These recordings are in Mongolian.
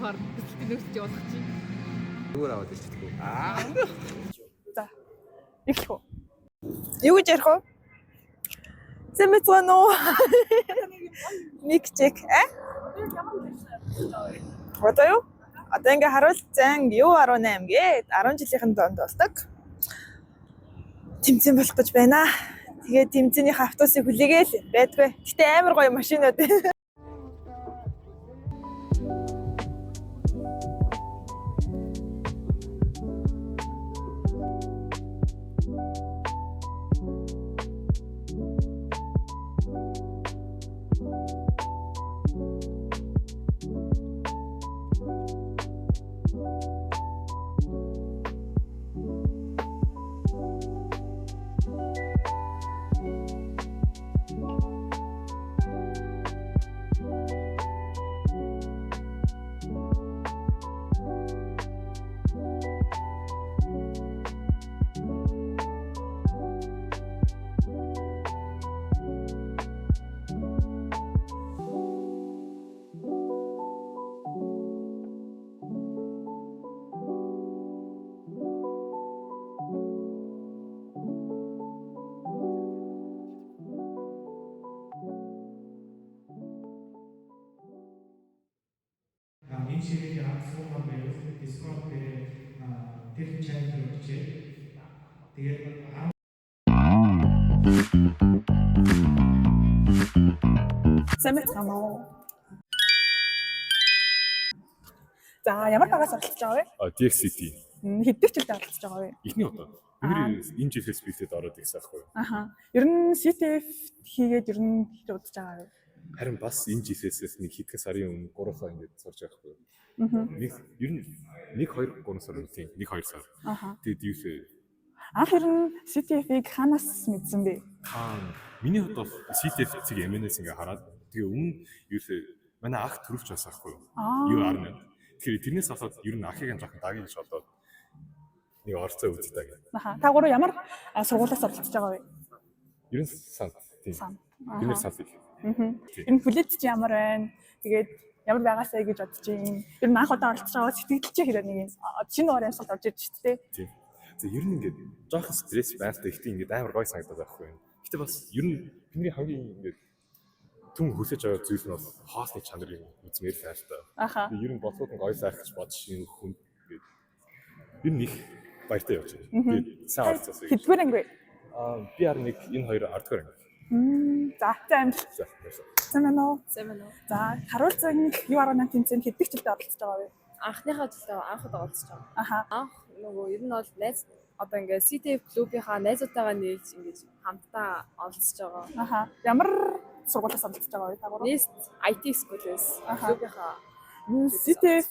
болохоор төсөлтийн нөөцлөж явуулах чинь. Зүгээр аваад ирчихдэг. Аа. За. Эхлэх үү? Юу гэж ярих вэ? Сайн мэцгаана уу? Ник чек э? Одоо юу? Одоо ингээ харуул зан юу 18 гээд 10 жилийнхэн донд болдог. Тэмцээн болох гэж байна. Тэгээд тэмцээнийхээ автобусыг хүлээгээл байдгүй. Гэтэ амар гоё машинууд. Энэ ширээний анх суумаар байвал Discord дээр тэр channel руу бичээд тэгээд Сайн мэцгаана уу? За, ямар багаас оролцож байгаа вэ? DXCT Хэддэх жилдээ оролцож байгаа вэ? эхний удаа. Бид энэ жилээс бэлдээд ороод ирсэн аахгүй юу? Аха. Ер нь CTF хийгээд ер нь хэр удаж байгаа вэ? Харин бас энэ жилээс нэг хэдхэн сарын өмнө 3 ингээд сурж байгаа байхгүй юу? Нэг ер нь 1 2 3 сар үгүй тийм 1 2 сар. Аха. Тэгээд юусээ Анх ер нь CTF-ийг хаанаас мэдсэн бэ? хаан миний хувьд бол CTF цэг MNS ингээ хараад тэгээ өмнө юусээ манай ах төрөвч бас аахгүй юу? Аа. Юу 18. Тэгэхээр тэрнээс болоод ер нь ахыг нь жоохон дагъя гэж бодоод нэг орцоо үзье та гэх. Аха. Та гурав ямар сургуулиас оролцож байгаа вэ? Ер нь сант тийм. Сан. Бид нэр сант их. Ер нь хүлээлт чи ямар байна? Тэгээд ямар байгаасай гэж бодож байна. Ер нь анх удаа оролцож байгаа сэтгэл чи хэрэг нэг юм шинэ дугаар амьсгалд орж ирж шүү дээ. Тийм. За ер нь ингээд жоохон стресс байна л да. Гэхдээ ингээд амар гой санагдаад байхгүй юм. Гэтэ бас ер нь бидний хамгийн ингээд түн хүсэж байгаа зүйл нь бол хоосны чанарыг үзмээр л та. Аха. Тэгээ ер нь бодлууд нь гоё сайх гэж бодож юм хүн ингээд ер нь их баяртай явж байна. Тэгээд сайн орцоос. Хэддүгээр анги вэ? Аа би 11 энэ хоёр 10 дугаар анги. За, за амжилт. За баярлалаа. Сайн байна уу? Сайн байна уу? За, харуул занг юу 18 тэмцээнд хэддэх жилдээ оролцож байгаа вэ? Анхныхаа жилдээ анх удаа оролцож байгаа. Аха. Анх нөгөө ер нь бол найз одоо ингээ CTF клубийнхаа найзуудтайгаа нийлж ингэж хамтдаа оролцож байгаа. Аха. Ямар сургуулиас оролцож байгаа вэ та гурав? Nest IT school-ээс Аха. клубийнхаа CTF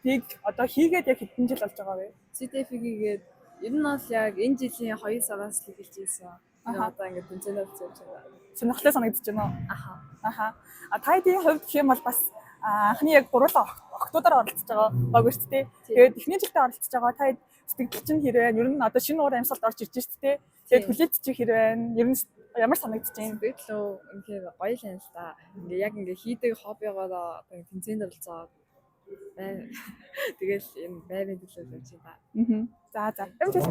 тийг одоо хийгээд яг хэдэн жил болж байгаа вэ? CTF-ийг хийгээд ер нь бол яг энэ жилийн 2 сараас л эхэлж ирсэн. Тэгээ Аха. одоо ингээ тэмцээнээр оролцож явж байгаа. Сонирхолтой санагдаж байна уу? Аха. Аха. А та хэдийн хувьд гэх юм бол бас анхны яг гурлаа охтуудаар оролцож байгаа баг шүү дээ. Тэгээд эхний жилдээ оролцож байгаа та хэд сэтгэл чинь хэр байна? Ер нь одоо шинэ уур амьсгалд орж ирж шүү дээ. Тэгээд Тийм. хүлээлт чи хэр байна? Ер нь ямар санагдаж байна? Сэтгэл үү үнэхээр гоё л юм л та. Ингээ яг ингээ хийдэг хоббигоороо одоо ингээ тэмцээнд оролцоод бай. Тэгэл энэ байрны төлөө явж байна. Аа. За за. Амжилт.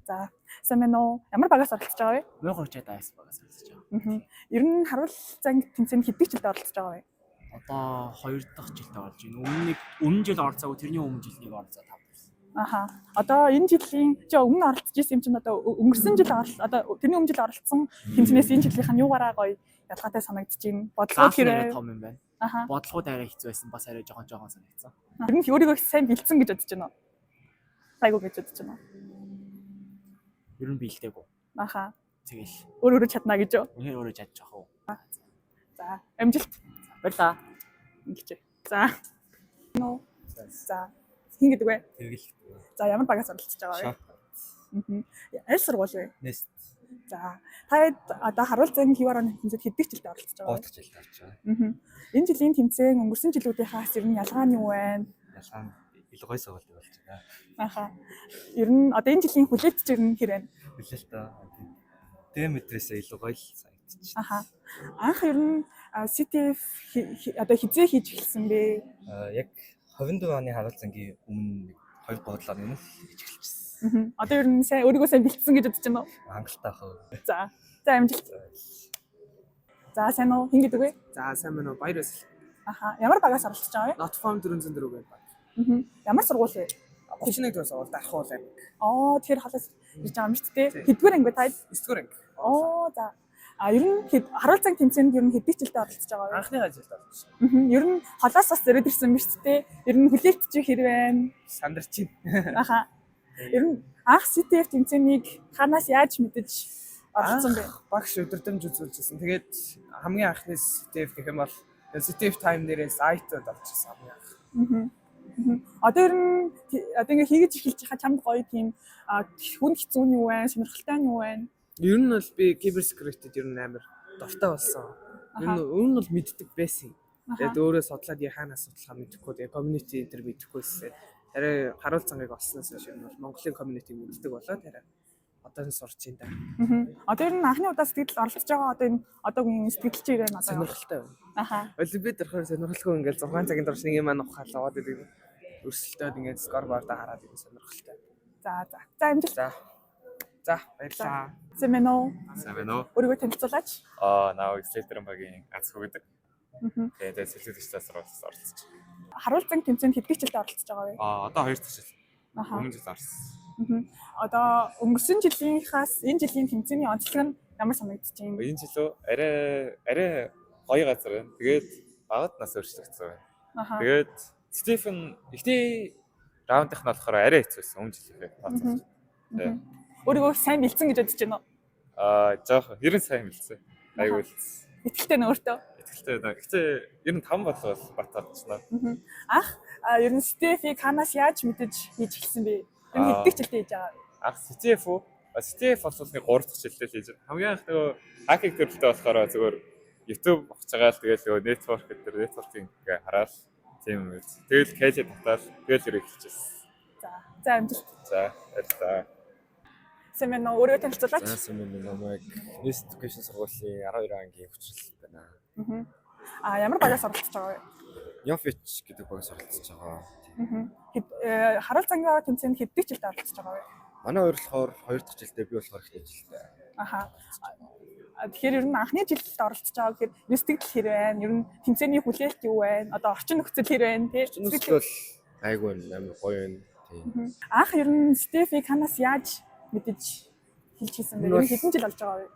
За. Сайн байна уу? Ямар багаас оролцож байгаа вэ? Муухай дайс багаас оролцож байгаа. Аа. Ер нь харуул занг тэмцээнд хэдэх жилдээ оролцож байгаа вэ? Одоо хоёр дахь жилдээ орж байна. Өмнө нэг өмнө жил оролцоогүй тэрний өмнө жил нэг оролцоо тав ирсэн. Аха. Одоо энэ жилийн чи өмнө оролцож ирсэн юм чинь одоо өнгөрсөн жил орол одоо тэрний өмнө жил оролцсон тэмцээнээс энэ жилийнх нь юугаараа гоё ялгаатай санагдаж байна? Бодлогод Заах нэрээ хэрэг. том юм байна. Аха. Бодлогууд арай хэцүү байсан. Бас арай жоохон жоохон санагдсан. Ер нь өөрийгөө их сайн бэлдсэн гэж бодож байна уу? Айгуу гэж бодож байна уу? Ер нь бэлдээгүй. Аха. Тэгэл Өөр өөрөө чадна гэж юу? үнээр өөрөө чадчих واخ уу. За, амжилт Баярлаа. ингэж. За. Нөө. За. Хин гэдэг вэ? Тэргэл. За, ямар багаас оролцож байгаа вэ? Аа. Аль сургууль вэ? Nest За. Та хэд одоо харуул занг QR тэмцээнд хэдэх жилдээ оролцож байгаа вэ? 3 дахь жилд орж байгаа. Аа. Энэ жилийн тэмцээн өнгөрсөн жилүүдийнхаас ер нь ялгаа нь юу вэ? Ялгаа нь илүү гоё сургууль болж байна. Аха. Ер нь одоо энэ жилийн хүлээлт чинь ер нь хэр байна? Хүлээлт аа. Д мэтрээсээ илүү гоё л санагдаж Санагдчих. Аха. Анх ер нь CTF одоо хизээ хийж эхэлсэн бэ? Яг 22 оны харуул зангийн өмнө нэг 2 3 7 өмнө л хийж эхэлчихсэн. Одоо ер нь сайн өөрийгөө сайн бэлдсэн гэж бодож байна уу? Хангалттай ах уу. За. За, амжилт. За, сайн уу? Хэн гэдэг вэ? За, сайн байна уу? Баяр баясгал. Аха. Ямар багаас оролцож байгаа вэ? Not Found 404 гэдэг баг. Ямар сургууль вэ? 31 дугаар сургууль Дархуул аймаг. Оо, тэгэхээр холоос ирж байгаа юм шүү дээ. Тийм. Хэддүгээр анги вэ та? 9 дугаар анги. Оо, за. А ер нь харуул занг тэмцээнд ер нь хэдий жилдээ оролцож байгаа вэ? Анхны жилд орж байна. Ер нь холоос бас зориуд ирсэн юм шүү дээ. Ер нь хүлээлт чи хэр байна? Сандарч байна. Аха. Ер нь анх CTF тэмцээнийг хаанаас яаж мэдэж оролцсон бэ? Анх багш өдөртөмж үзүүлжсэн. Тэгээд хамгийн анхны CTF гэх юм бол CTF time дээрээс IT-д орж ирсэн хамгийн анх. Мгм. Одоо ер нь одоо ингээ хийгэж эхэлж байгаа чамд гоё тийм хүн хэцүү нь юу вэ? Сонирхолтой нь юу вэ? Ер нь бол би cyber security-д ер нь амар дуртай болсон. Ер нь ер нь бол мэддэг байсан. Тэгээд өөрөө судлаад хаанаас судлахаа мэдэхгүй. Тэгээд community энэ төр мэдэхгүйсэн. Арай харуул зангийг олсноос хойш ер нь бол Монголын community мэддэг болоод арай одоо нь сурч ин да. Одоо ер нь анхны удаа сэтгэл оролцож байгаа одоо энэ одоогийн сэтгэл чи ирэн одоо. Сонирхолтой байна. Олимпиад орохоор сонирхолгүй ингээл 6 цагийн турш нэг юм маань ухаал аваад идэг. Өрсөлдөөд ингээд скорбордоо хараад идэг сонирхолтой. За. За, амжилт. За. За, баярлалаа. Сайн байна уу? Сайн байна уу? Өөрийгөө танилцуулаач. Аа, наа Slytherin багийн ганц хүү гэдэг. Тэгээд сэлэлтээс сургуулиас оролцож. Харуул занг тэмцээнд хэдэн жилдээ оролцож байгаа вэ? Аа, одоо 2 дахь жил. Өмнө жил орсон. Одоо өнгөрсөн жилийнхаас энэ жилийн тэмцээний онцлог нь ямар санагдаж байна? Энэ жил үү арай гоё газар байна. Тэгээд багад нас өөрчлөгдсөн байна. Тэгээд Стефен эхний раундынх нь болохоор арай хэцүү байсан өмнө жилийнхээ тооцоолж. Тийм. Өөрийгөө сайн бэлдсэн гэж бодож байна уу? Аа, жоохон ер нь сайн бэлдсэн. Айгүй бэлдсэн. Итгэлтэй нь өөртөө. Итгэлтэй байна. Гэтэ ер нь 5 бодлого бол бат авчихна. Анх ер нь CTF-ийг хаанаас яаж мэдэж хийж эхэлсэн бэ? Ер нь хэдэн жилдээ хийж байгаа вэ? Анх CTF үү? CTF бол нэг 3 дахь жилдээ л хийж байгаа. Хамгийн анх нөгөө хакинг төрөлтэй болохоор зүгээр YouTube авч байгаа л тэгэл нөгөө network гэдэг networking гээ хараад тийм юм. Тэгэл Kelly татаал тэгэл ер эхэлчихсэн. За. За, амжилт. За, баярлалаа. Сайн байна уу? Өөрийгөө танилцуулаач. За, сайн байна. Намайг Nest Education сургуулийн 12 ангийн хүчрэл байна. А ямар багаас оролцож байгаа вэ? Neofitch гэдэг багаас оролцож байгаа. Харуул зангийн тэмцээнд хэдэн жилдээ оролцож байгаа вэ? Манай хоёр болохоор 2 дахь жилдээ, би болохоор эхний жилдээ. Аха. Тэгэхээр ер нь анхны жилд оролцож байгаа гэхээр ер нь сэтгэл хэр байна? Ер нь тэмцээний хүлээлт юу байна? Одоо орчин нөхцөл хэр байна тий? Орчин нөхцөл бол айгүй байна, амар гоё байна. Тийм. Анх ер нь CTF-ийг хаанаас яаж мэдэж хэлж хийсэн бэ? Ер нь хэдэн жил болж байгаа вэ?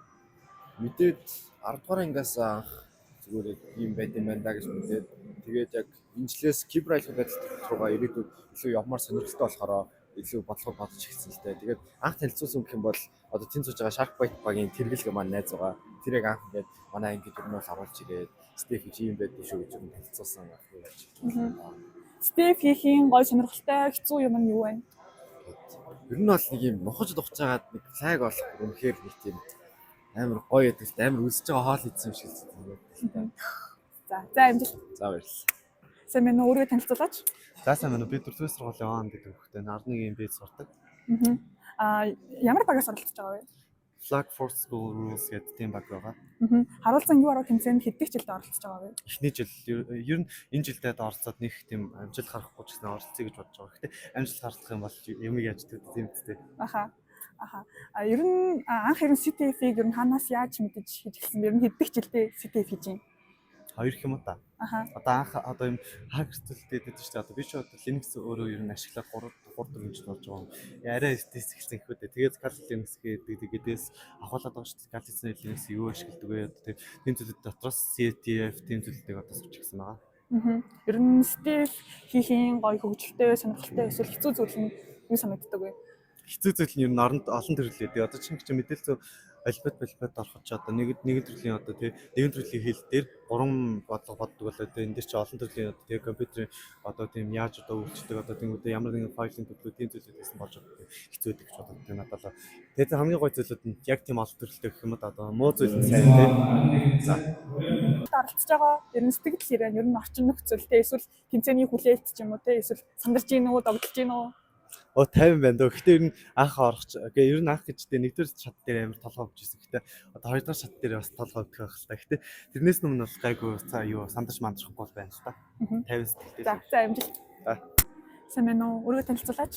Мэдээд 10 дугаар ангиас анх зүгээр яг ийм байд юм байна да гэж мэдээд тэгээд яг энэ жилээс кибер аюулгүй байдал руугаа ирээдүйд илүү явмаар сонирхолтой болохоор илүү бодлого бодож эхэлсэн л дээ. Тэгээд анх танилцуулсан гэх юм бол одоо тэнд сууж байгаа Shark Bite багийн тэргэлгэ маань найз байгаа. Тэр яг анх ингээд манай ангид ер нь бол оруулж ирээд Стеф гэж ийм байдаг шүү гэж ер нь танилцуулсан анх байж. CTF хийхийн гоё сонирхолтой хэцүү юм нь юу вэ? Ер нь бол нэг юм нухаж духаж байгаад нэг flag олох үнэхээр нэг тийм амар гоё гэдэг л амар өсөж байгаа хоол идсэн юм шиг л байна. За, за, амжилт. За, баярлалаа. Сайн байна уу? Өөрийгөө танилцуулаач. За, сайн байна уу? Би дөрөвдүгээр сургуулийн ОН гэдэг хүүхдээ 11 б сурдаг. А ямар багаас оролцож байгаа вэ? Flag Force School Rules гэдэг тийм баг байгаа. Харуул занг юу арга тэмцээнд хэдэн жилдээ оролцож байгаа вэ? Эхний жил ер нь энэ жилдээ оролцоод нэг тийм амжилт гаргахгүй ч гэсэн оролцъё гэж бодож байгаа. Гэхдээ амжилт гаргах юм бол юмыг яаж гэдэг тийм үстэй. Аха. Аха. А ер нь анх ер нь CTF-ийг ер нь хаанаас яаж мэдэж хийж эхэлсэн бэ? Ер нь хэдэн жилдээ CTF хийж байна? Хоёр их юм уу та. Одоо анх одоо юм хакер зүйлтэй гэдэг чинь одоо би ч одоо Linux өөрөө ер нь ашиглаад 3 3 4 жил болж байгаа юм. Арай тест эхэлсэн гэхүү дээ. Тэгээд Kali Linux гэдэг гэдээс ахуулаад байгаа шүү дээ. Kali Linux юу ашигладаг вэ? Одоо тийм зүйлүүд дотроос CTF тийм зүйлүүдийг одоо сурч ирсэн байгаа. Ер нь CTF хийхийн гоё хөгжилтэй, сонирхолтой эсвэл хэцүү зүйл нь юу санагддаг вэ? Хэцүү зүйл нь ер нь оронд олон төрөл үү. Одоо чинь чи мэдээлэл зөв алфабет ороход ч одоо нэг төрлийн одоо тий нэгэн төрлийн хэл дээр гурван бодлого боддог болоо тий энэ дээр чи олон төрлийн одоо тий компьютерийн одоо тийм яаж одоо үйлчлдэг одоо тийм үү ямар нэгэн файлын төрлөө тийм зүйлүүдээс нь болж одоо хэцүү байдаг гэж боддог тийм надад л. Тэгээд хамгийн гоё зүйлүүд нь яг тийм олон төрөлтэй гэх юм уу одоо муу зүйл нь сайн тий. За. Оролцож байгаа ер нь сэтгэл хэрэг ер нь орчин нөхцөл тий эсвэл тэмцээний хүлээлт ч юм уу тий эсвэл сандарч гин үү, догдолж гин үү? Оо 50 байна дөө. Гэхдээ ер нь анх орох гээ ер нь анх гэж тэ нэгдүгээр шат дээр амар толгой өвчсөн. Гэхдээ одоо хоёрдугаар шат дээр бас толгой өвдөх байх л та. Гэхдээ тэрнээс өмнө бол гайгүй юу сандарч мандрахгүй бол байна л та. 50 сэтгэлтэй. За за, амжилт. За. Сайн байна уу? Өөрийгөө танилцуулаач.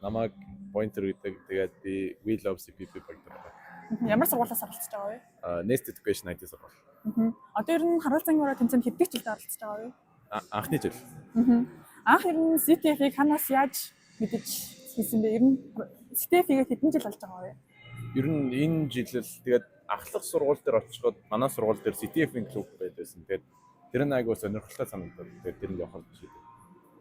Намайг Pointer гэдэг. Тэгээд би We Love CPP баг дээр байгаа. Ямар сургуулиас оролцож байгаа вэ? Nest Education IT сургууль. Одоо ер нь харуул зангийн ураа тэмцээнд хэддэх жилдээ оролцож байгаа вэ? Анхны жил. Анх ер нь CTF-ийг ханаас яаж мэдэж хийсэн бэ? Ер нь CTF-ийг хэдэн жил болж байгаа вэ? Ер нь энэ жил л, тэгээд ахлах сургууль дээр очиход манай сургууль дээр CTF-ийн клуб байдсан. Тэгээд тэр нь айгуу сонирхолтой санагдаад, тэгээд тэрэнд явахар шийдэв.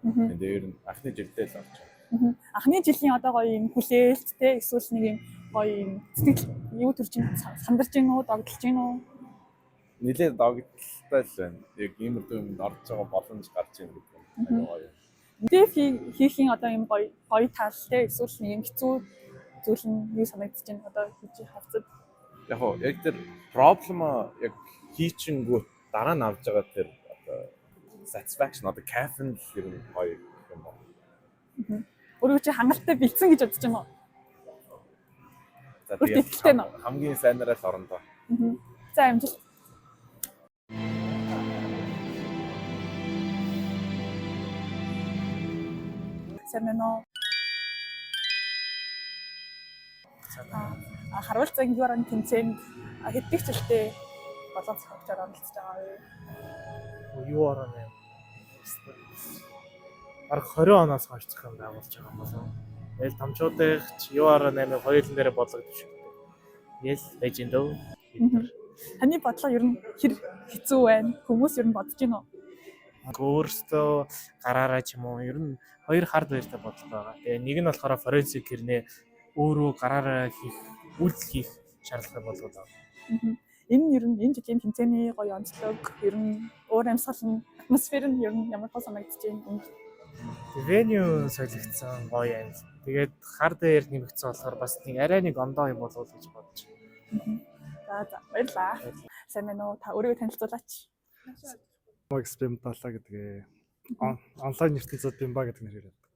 Тэгээд ер нь анхны жилдээ л орж байгаа. Анхны жилийн одоо гоё юм хүлээлт те, эсвэл нэг юм гоё юм сэтгэл юу төрж ин, сандарч ийн үү, догдолж ийн үү? Нилээд догдолтой л байна. Яг иймэрхүү юмд орж байгаа боломж гарч ийн гэдэг нь айгуу гоё. CTF хийхийн одоо юм гоё гоё тал те, эсвэл нэг юм хэцүү зүйл нь юу санагдаж байна одоо хийж хавцад? Яг хоо яг тэр problem яг хийчингүүт дараа нь авч байгаа тэр одоо satisfaction, одоо caffeine л ер нь гоё юм байна. Өөрийгөө чи хангалттай бэлдсэн гэж бодож байна уу? За, Өөртөө тэгээд итгэлтэй нөө? хамгийн сайнараа л орондоо. За, амжилт. Сайн байна уу? А харуул зангийн тэмцээнд хэддэх жилдээ бодлого зохиогчоор оролцож байгаа вэ? Юу ороо нэ. Бараг 20 оноос хойш зохион байгуулж байгаа юм болов. Тэгэл томчуудыг ч юу ороо 8 хоёулын дээр бодлого дэвшигдэг. Тэгэл байж ин дөө. Таны бодлого ер нь хэр хэцүү байна? Хүмүүс ер нь бодож гин үү? Өөрсдөө гараараа ч юм уу, ер нь хоёр hardware тай бодлого байгаа. Тэгээ нэг нь болохоор forensic хэрнээ өөрөө гараараа хийх, үйлдэл хийх шаардлагатай бодлого байна. Энэ нь ер нь энэ жилийн тэмцээний гоё онцлог, ер нь уур амьсгал нь, атмосфер нь ер нь ямар хөө санагдаж байна? Venue солигдсон, гоё юм. Тэгээд hardware нэмэгдсэн болохоор бас нэг арай нэг ондоо юм болов уу гэж бодож байна. За, баярлалаа. Сайн байна уу? Та өөрийгөө танилцуулаач. Макс Бимтала гэдэг. Онлайн ертөнцид Бимба гэдэг нэрээр явдаг.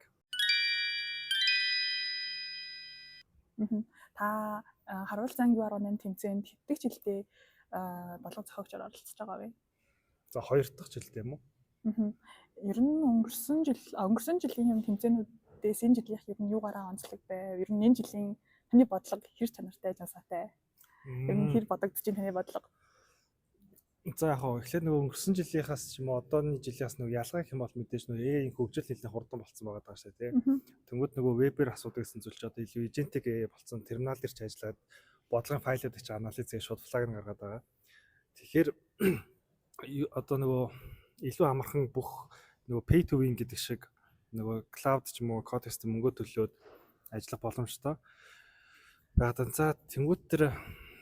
Та харуул зангийн орооны тэмцээнд хэддэх жилдээ бодлого зохиогчоор оролцож байгаа вэ? За, хоёр дахь жилд юм уу? Ер нь өнгөрсөн жилийн юм тэмцээнүүдээс энэ жилийнх ер нь юугаараа онцлог байв? Ер нь энэ жилийн таны бодлого хэр чанартай, жансаатай? Ер нь хэр бодогдож байна таны бодлого? За, яг хаа эхлээд нөгөө өнгөрсөн жилийнхаас ч юм уу одооны жилийнхаас нөгөө ялгаа гэх юм бол мэдээж нөгөө AI-ийн хөгжил нэлээд хурдан болцсон байгаа даа шүү дээ, тий. Тэнгүүд нөгөө вебээр асуудаг гэсэн зүйл чи одоо илүү agentic AI болцсон, терминал дээр ч ажиллаад, бодлогын файлуудыг чи анализ хийж шууд flag нь гаргаад байгаа. Тэгэхээр одоо нөгөө илүү амархан бүх нөгөө pay to win гэдэг шиг нөгөө cloud ч юм уу code system мөнгө төлөөд ажиллах боломжтой байгаад. За, тэнгүүд тэр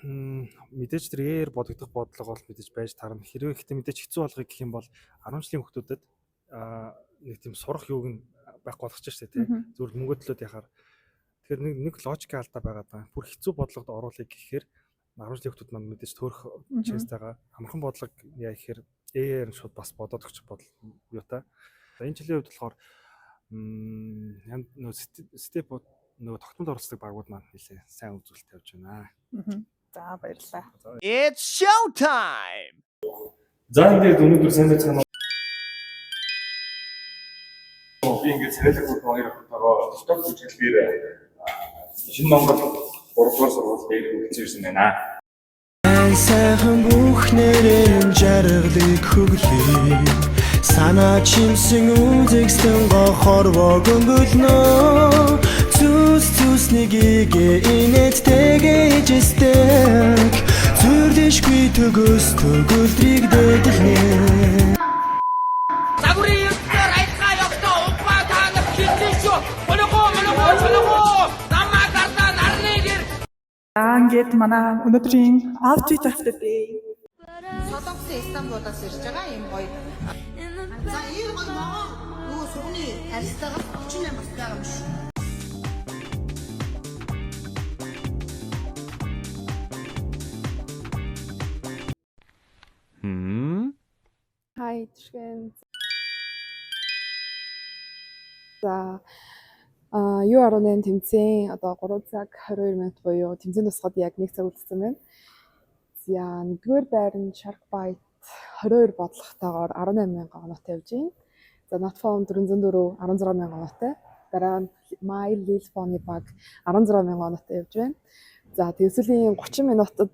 мэдээж тэр AI-ээр бодогдох бодлого бол мэдээж байж таарна. Хэрвээ гэхдээ мэдээж хэцүү болгоё гэх юм бол 10 жилийн хүүхдүүдэд нэг тийм сурах юуг нь байхгүй болгочих штэ, тий. Зүгээр мөнгө төлөөд яхаар. Тэгэхээр нэг логикийн алдаа байгаа даа. Бүр хэцүү бодлогод оруулъя гэхээр 10 жилийн хүүхдүүд маань мэдээж төөрөх chance-тайгаа, амархан бодлого яа гэхээр AI-аар шууд бас бодоод өгчих бодол юутай. За, энэ жилийн хувьд болохоор нөгөө step нөгөө тогтмол оролцдог багууд маань нэлээ сайн үзүүлэлт тавьж байна. За, баярлалаа. It's show time. За, ингээд өнөөдөр сайн байцгаана уу? Би ингээд царайлаг бүх хоёр охинтойгоо TikTok жүжиглэгээр Шинэ Монгол 3 дугаар сургууль дээр хүрэлцэн ирсэн байна. Сайхан бүхнэрэн жаргалыг хөглөе. Санаа чимсэн үзэгсэн гохорвог өнгөлнө. Зүс зүс нэгийг инээдтэйгээ ижисдэг. Зүрлэшгүй төгөөс төгөлдрийг дээдлэнэ. Загварын ертөнцөөр аялгаа явахдаа угбаа та нар хилсэн шүү. Болого молого чолого. Намаа гардаа нарны гэр. За, ингээд манай өнөөдрийн outfit of the day. Солонгосын Истанбулаас ирж байгаа юм гоё. За, ийм гоё ногоон нөгөө сугны арьстайгаас 38 настай байгаа юм шүү. Хай, Түшгэн. За, U18 тэмцээн одоо 3 цаг 22 минут буюу тэмцээн дуусахад яг 1 цаг үлдсэн байна. За, нэгдүгээр байранд Shark Bite 22 бодлоготойгоор 18 мянган оноотой явж байна. За, Not Found 404 16 мянган оноотой. Дараа нь My Lil Pony баг 16 мянган оноотой явж байна. За, тэгээ сүүлийн 30 минутад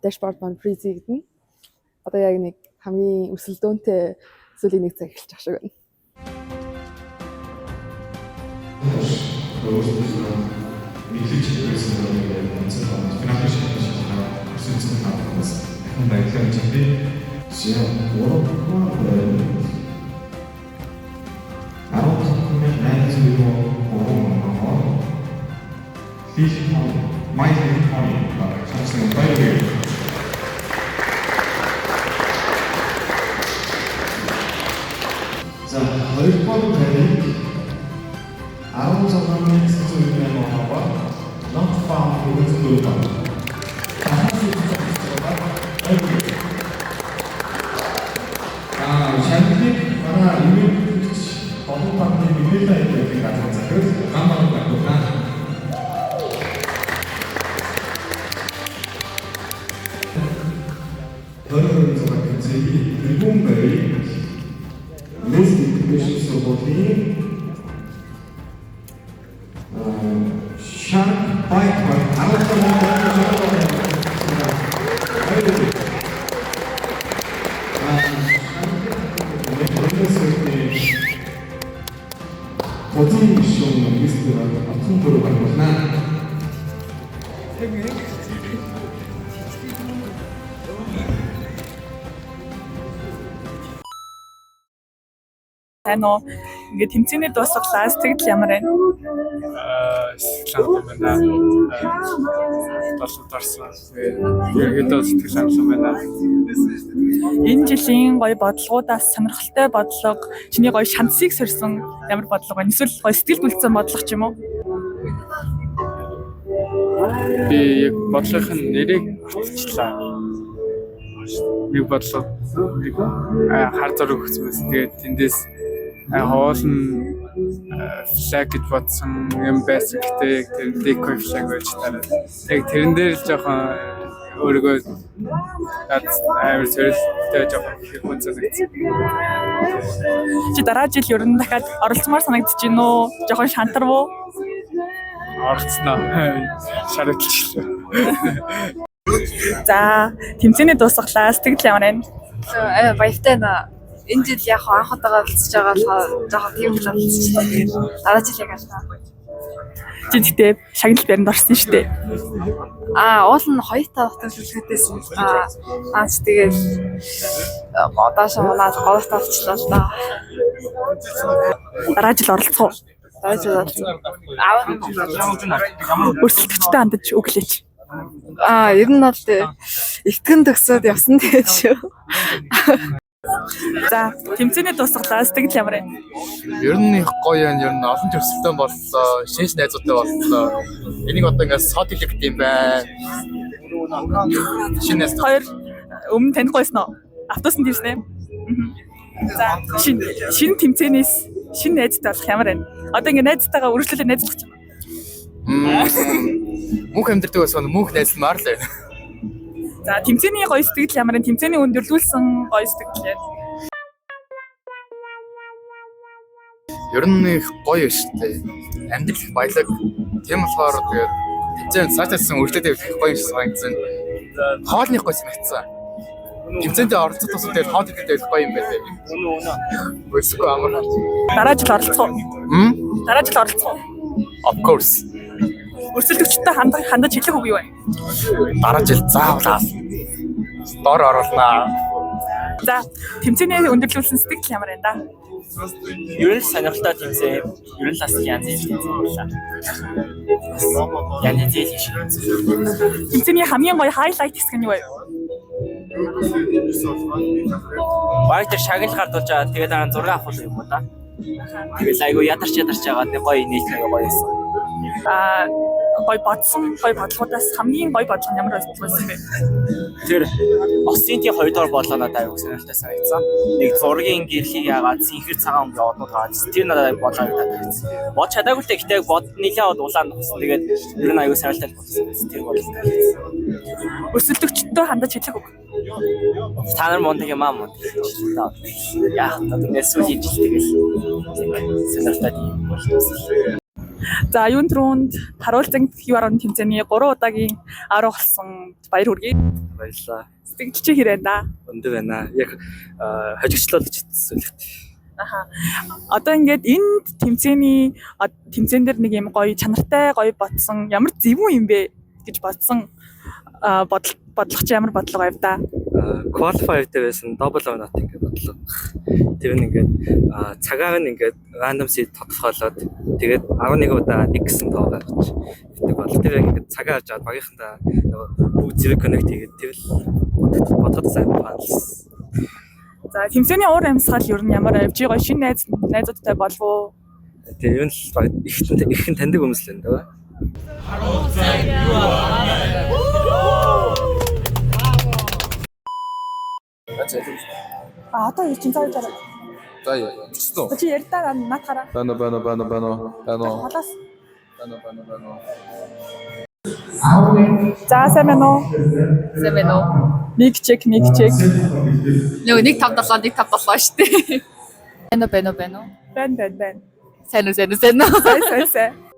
dashboard маань freeze хийгдэнэ. Одоо яг нэг хамгийн өрсөлдөөнтэй сүүлийн нэг цаг эхэлж байгаа шиг байна. Өөрсдөө мэдлэг чиглэсэн нэг тэмцээн байна. Финалын шалгалт өрсөлдсөн хамтаас дахин баярлалаа гэж хэлье. За, 3 дугаар байранд 15,803 оноо Lil Pony, My Little Pony баг шалгасан баярлалаа. За, хоёрдугаар байрыг 16,998 оноогоор Not Found 404 баг. Шагналыг манай ивээн долоо багны мэдээлэл аялагын газар захирал гам баг багтуулна. 2026 тэмцээний тэргүүн байрыг Leslie International сургуулийн Shark Bite баг 17,000 Бодийн гишүүн магистр Отхон дөрөв багтуулна. Сайн уу? Ингээд тэмцээний дуусгалаа, сэтгэл ямар байна? Сэтгэл хангалуун байна. Болоод орсон. Тэгээд ерөнхийдөө сэтгэл хангалуун байна. Энэ жилийн гоё бодлогуудаас сонирхолтой бодлого, чиний гоё шансыг сорьсон ямар бодлого байна? Эсвэл гоё сэтгэлд үлдсэн бодлого ч юм уу? Би яг бодлогын нэрийг мартчихлаа. Нэг бодлого нэг хар зураг өгсөн байсан. Тэгээд тэндээс хоол нь flag гэж бодсон юм байсан. Гэтэ яг тэр decoy flag байж таараад. Яг тэрэн дээр л жоохон өөрийгөө амар сорилттой жоохон хүн санагдсан. Чи дараа жил ер нь дахиад оролцмоор санагдаж байна уу? Жоохон шантарв уу? Оролцсноо. Шарагдчихлаа. За, тэмцээний дуусгалаа, сэтгэл ямар байна? Баяртай байна. Энэ жил яг анх удаага оролцож байгаа болохоор жоохон тийм л оролцчихлаа. Тэгээд дараа жил яг ална. Чи тэгтээ шагнал баринд орсон шүү дээ. Уул нь хоёр тавхтай шүлгээтэйсэн л та. Аач тэгэл доошо унаад гуравт орчлоо л да. Дараа жил оролцох уу? Дараа жил оролцох. Өрсөлдөгчтэй хандаж өглөөч. Ер нь бол итгэн төгсөөд явсан тэгээд шүү. За, тэмцээний дуусгалаа, сэтгэл ямар байна? Ер нь их гоё юм, ер нь олон төрсөлтөн боллоо, шинж найзуудтай боллоо. Энийг одоо ингээд сод хэлэх юм байна. Шинэ найз Хоёр өмнө танихгүй байсан уу? Автобусанд ирсэн ээ. За, шинэ тэмцээнээс шинэ найзтай болох ямар байна? Одоо ингээд найзтайгаа үргэлжлүүлээ найзлах юм. Мөнх амьдардаг байсан мөнх найзлмаар л байна. За, тэмцээний гоё сэтгэл ямар байна? Тэмцээний өндөрлүүлсэн гоё сэтгэл яа. Ер нь их гоё шүү дээ. Амьдрал их баялаг. Тийм болохоор тэгээд тэмцээн цаашаасан үргэлжлээд явах их гоё юм шиг санагдсан. Хоолны их гоё санагдсан. Тэмцээндээ оролцох тусам тэгээд хоол идэх их гоё юм байлээ. Үнэ. Өсөхгүй амар. Дараа жил оролцох уу? Дараа жил оролцох уу? Of course. Өрсөлдөгчтэй хандаж хэлэх үг юу вэ? Дараа жил заавал дор оруулнаа. За, тэмцээний өндөрлүүлсэн сэтгэл ямар байна да? Ер нь сонирхолтой тэмцээн, ер нь бас янз бүрийн тэмцээн байлаа. Янз бүрийн шиг. Тэмцээний хамгийн гоё highlight хэсэг нь юу вэ? Баг тэр шагнал гардуулж байгаа. Тэгээд дараа нь зураг авах юм уу да. Тэгэл айгу ядарч байгаа нэг гоё нийт айгу гоё байсан. гоё бодсон гоё бодлогоудаас хамгийн гоё бодлого нь ямар байсан бэ? Тэр Осинтийн 2 дугаар бодлого надад аюу сонирхолтой санагдсан. Нэг зургийн гэрлийг яагаад цэнхэр цагаан өнгө однууд гараад тэр надад бодлого надад таалагдсан. Бод чадаагүй л дээ, гэхдээ бод нэлээд улаан нухсан. Тэгээд ер нь аюу сонирхолтой болсон. Тэр бодлого таалагдсан. Өрсөлдөгчдөө хандаж хэлэх үг. Та нар мундаг юм аа, мундаг. Яах вэ? Тэгээд сүүлийн жил тэгэл сонирхолтой юм болсон. За, юун түрүүнд харуулзан QR тэмцээний 3 удаагийн авраг болсон, баяр хүргэе. Баярлалаа. Сэтгэл чи хэрэг да? Өндөр байна. Яг хожигчлоо гэж зүйлэгт. Аха. Одоо ингээд энэ тэмцээний тэмцээн дээр нэг юм гоё чанартай гоё бодсон, ямар зөвүүн юм бэ гэж бодсон бодол бодлого чи ямар бодлого байв да? Qualifier дээр байсан double or nothing гэх бодлого. Тэр нь ингээд цагаар нь ингээд random seed тодорхойлоод, тэгээд 11 удаа 1 гэсэн тоо гаргаж өгдөг бол тэр ингээд цагаа авч аваад багийнхандаа нөгөө бүгд зэрэг connect хийгээд, тэр л бодоход сайн фанлс. За, тэмцээний уур амьсгал ер нь ямар байв? Чи гоё шинэ найзуудтай болов уу? Тэгээ ер нь л их таньдаг хүмүүс л байна даа. Харуулцан юу аа. А, одоо юу чинь зааж арай. За, бичсэн үү? Чи ярьдаа наадхаараа. Байна, байна, байна, байна, байна. Холоос. Байна, байна, байна. За, сайн байна уу? Сайн байна уу? Mic check, mic check. Нөгөө 1 5 7 1 5 7 шүү дээ. Байна уу, байна уу, байна уу? Байна, байна, байна. Сайн уу, сайн уу, сайн уу? Сайн, сайн, сайн.